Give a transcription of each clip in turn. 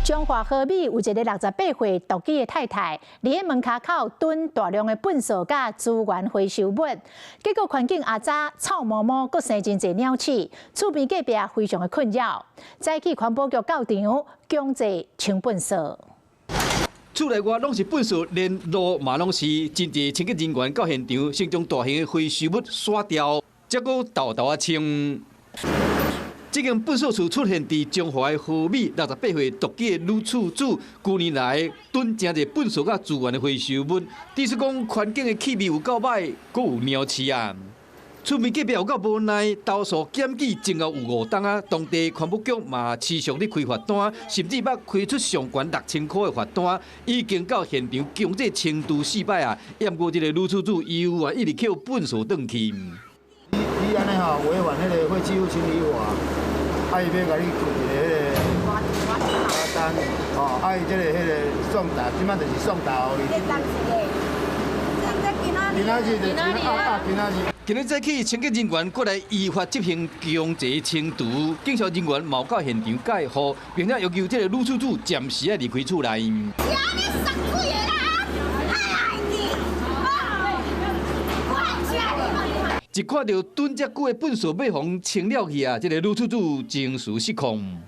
彰化和美有一个68歲獨居的太太，佇咧門跤口囤大量的糞埽佮資源回收物，結果環境阿雜臭毛毛，閣生真濟鳥鼠，厝邊隔壁非常的困擾。早起環保局到場強制清糞埽。厝內外攏是糞埽，連路嘛攏是，真濟清潔人員到現場，先將大型的回收物刷掉，才閣沓沓仔清。這間糞埽厝出現佇彰化的和美，68歲獨居的女厝主，舊年來囤誠濟糞埽佮資源的回收物，只是講環境的氣味有夠歹，閣有鳥鼠啊。厝邊隔壁有夠無奈，投訴檢舉前後有5冬啊，當地環保局嘛持續咧開罰單，甚至捌開出上懸6000箍的罰單，已經到現場強制清除四擺啊，毋過這個女厝主猶原一直抾糞埽轉去。你按呢吼違反彼个廢棄物清理法，啊伊欲共你開一个彼个罰單，吼，啊伊這个彼个送達，這擺就是送達予你。今仔日就啊，今仔日。今日早起，清潔人員過來依法執行強制清除，警消人員嘛到現場蓋護，並且要求這個女厝主暫時愛離開厝內。你送水的啦，哎你，關起來！一看著囤遮久的糞埽欲予清了去啊，這個女厝主情緒失控。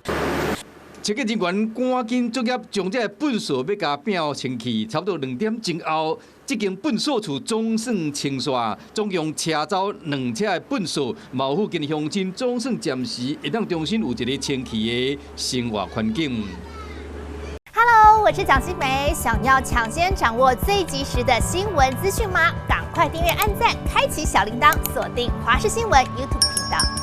清潔人員趕緊作業，將這個糞埽欲共摒清去，差不多2點鐘後，這間糞埽厝總算清煞，總共車走2車的糞埽，嘛予附近鄉親總算暫時會當重新有一個清氣的生活環境。 Hello，我是蔣新梅，想要搶先掌握最及時的新聞資訊嗎？趕快訂閱、按讚、開啟小鈴鐺，鎖定華視新聞 YouTube 頻道。